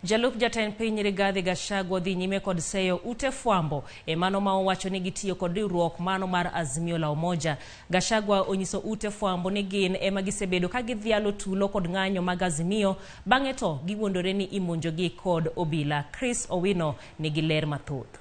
Jalup jatend piny Rigathi Gachagua dhi nyime kod seyo ute fwambo e mano ma owacho ni gitiyo kod riwruok mano mar Azimio la Umoja. Gachagua onyiso ute fwambo ni gin ema gisebedo ka gidhialo tulo kod ng'anyo mag Azimio, bang'e to giwuondore ni imonjogi kod obila. Chris Owino nigi ler mathoth.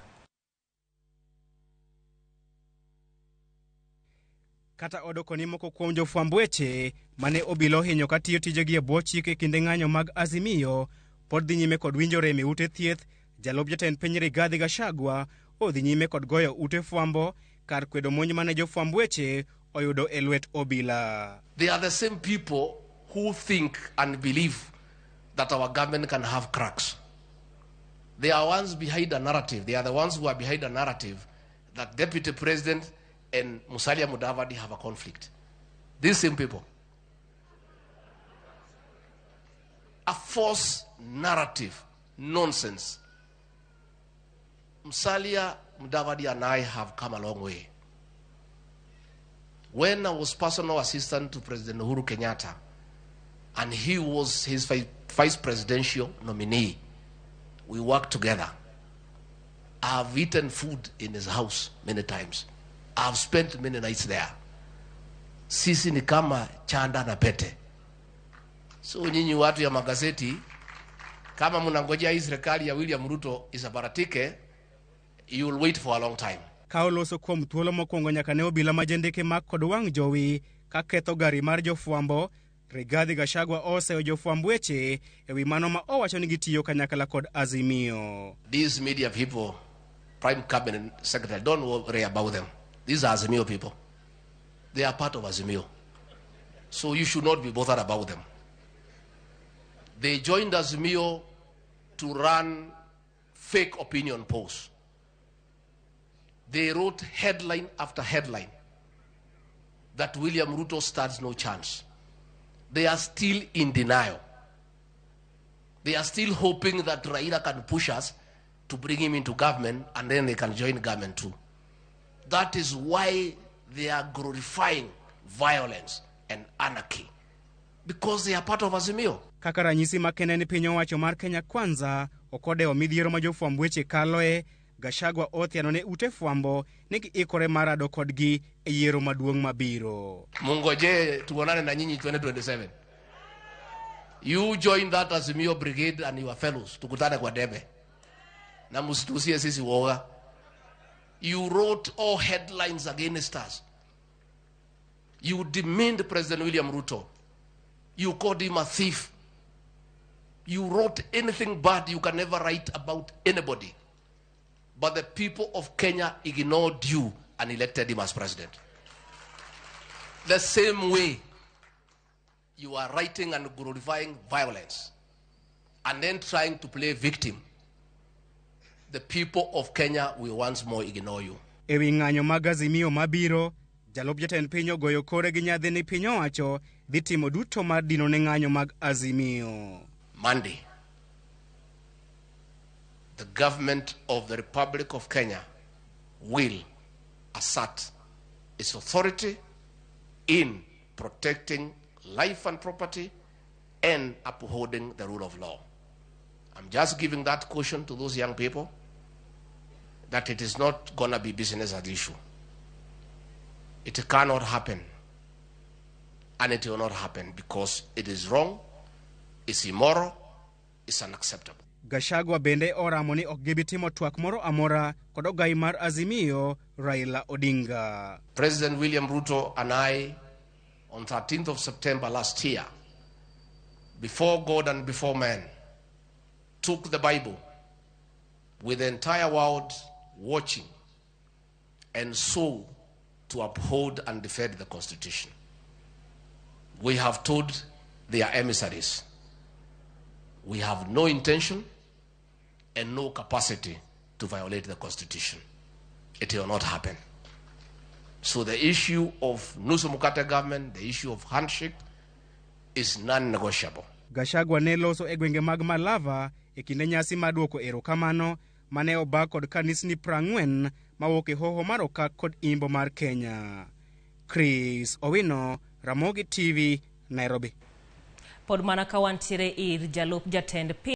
Kata odoko ni moko kuom jofwamb weche mane obila ohinyo katiyo tijegi e bwo chik e kinde ng'anyo mag Azimio pod dhi nyime kod winjo rem e ute thieth, jalup jatend piny Rigathi Gachagua odhi nyime kod goyo ute fwambo kar kwedo monj mane jofwamb weche oyudo e lwet obila. They are the same people who think and believe that our government can have cracks. They are ones behind a narrative. They are the ones who are behind a narrative that Deputy President and Musalia Mudavadi have a conflict. These same people. A false narrative. Nonsense. Musalia Mudavadi and I have come a long way. When I was personal assistant to President Uhuru Kenyatta, and he was his vice presidential nominee, we worked together. I've eaten food in his house many times. I've spent many nights there. Sisi ni kama chanda na pete. So nyinyi watu ya magazeti, kama mnangojea hii serikali ya William Ruto isabaratike, you will wait for a long time. Ka oloso kuom thuolo mokwongo nyaka ne obila ma jendeke mak kod wang' jowi ka ketho gari mar jofwambo, Rigathi Gachagua oseyo jofwamb weche ewi mano ma owacho ni gitiyo kanyakla kod Azimio. These media people, Prime Cabinet Secretary, don't worry about them. These are Azimio people. They are part of Azimio. So you should not be bothered about them. They joined Azimio to run fake opinion polls. They wrote headline after headline that William Ruto stands no chance. They are still in denial. They are still hoping that Raila can push us to bring him into government and then they can join government too. That is why they are glorifying violence and anarchy, because they are part of Azimio. Kaka ranyisi makende ni piny owacho mar Kenya Kwanza ok odewo midhiero ma jofwamb weche kaloe, Gachagua othiano ne ute fwambo ni giikore mar rado kodgi e yiero maduong' mabiro. Mungoje tuonane na nyinyi 2027. You join that Azimio brigade and your fellows, tukutane kwa debe. Na msitusie sisi woga. You wrote all headlines against us. You demeaned President William Ruto. You called him a thief. You wrote anything bad you can never write about anybody. But the people of Kenya ignored you and elected him as president. The same way you are writing and glorifying violence and then trying to play victim, the people of Kenya will once more ignore you. Ewi ng'anyo mag Azimio mabiro, jalup jatend piny ogoyo kore gi nyadhi ni piny owacho dhi timo duto mar dino ne ng'anyo mag Azimio. Monday, the government of the Republic of Kenya will assert its authority in protecting life and property and upholding the rule of law. I'm just giving that caution to those young people that it is not going to be business as usual. It cannot happen, and it will not happen because it is wrong, it's immoral, it's unacceptable. Gachagua bende oramo ni ok gibi timo twak moro amora kod ogai mar Azimio Raila Odinga. President William Ruto and I, on 13th of September last year, before God and before man, took the Bible with the entire world watching and so to uphold and defend the Constitution. We have told their emissaries, we have no intention and no capacity to violate the Constitution. It will not happen. So the issue of Nusu Mukate government, the issue of handshake, is non-negotiable. Gachagua ne loso e gwenge mag Malava e kinde nyasi mar duoko erokamano mane oba kod kanisni 40 mawuok e hoho mar Okak kod Imbo mar Kenya. Chris Owino, Ramogi TV, Nairobi. Pod mana ka wantiere ir jalup jatend piny.